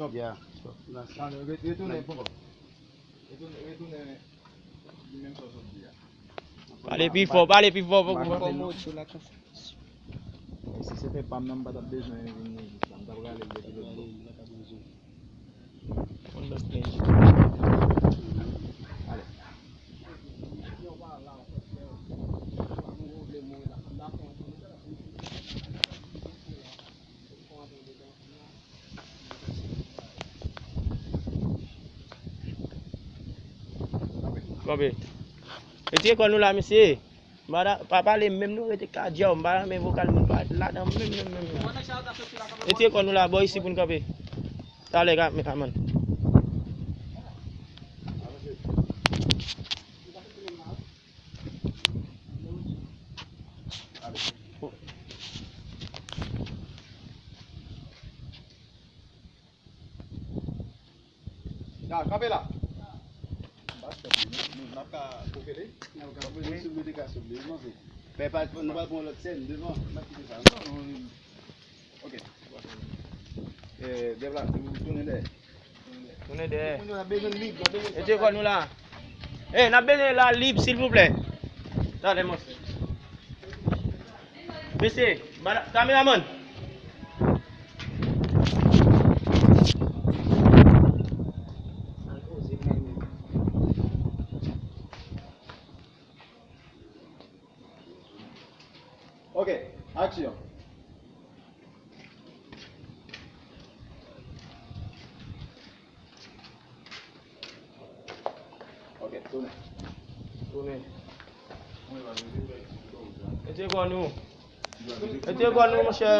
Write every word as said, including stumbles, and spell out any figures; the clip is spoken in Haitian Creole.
Stop. Yeah. Stop. Retounen, retounen, retounen li menm sa w sot di a. Pale pi fò, pale pi fò, fò, fò. Si se te pa m nan, m pa t ap bezwen vin nan jis la. M t ap rale l depi lòt bò. Kanpe. Retire kò nou la, mesye. M pa ta, pa pale menm non, rete kadjò, m pa renmen vokal moun pa ladan menm, menm, menm, menm. Retire kò nou la, bò isi pou n kanpe. Talè ka, aman. Ya, kanpe la. N ap ka koke li. N ap ka koke li, sou li te ka sou li, wi, monchè. Fè pa, nou pral pran lòt sèn devan. N ap kite sa. Non, non, non. Ok. Eh, deplase, tounen dèyè. Tounen dèyè. Tounen dèyè. Retire kò nou la. Eh, n ap bezwen la lib, silvouplè. Talè, monchè. Mesye, mada-, kameramann. Ok, aksyon. Ok, tounen. Tounen. Retire kò nou. Retire kò nou, monchè.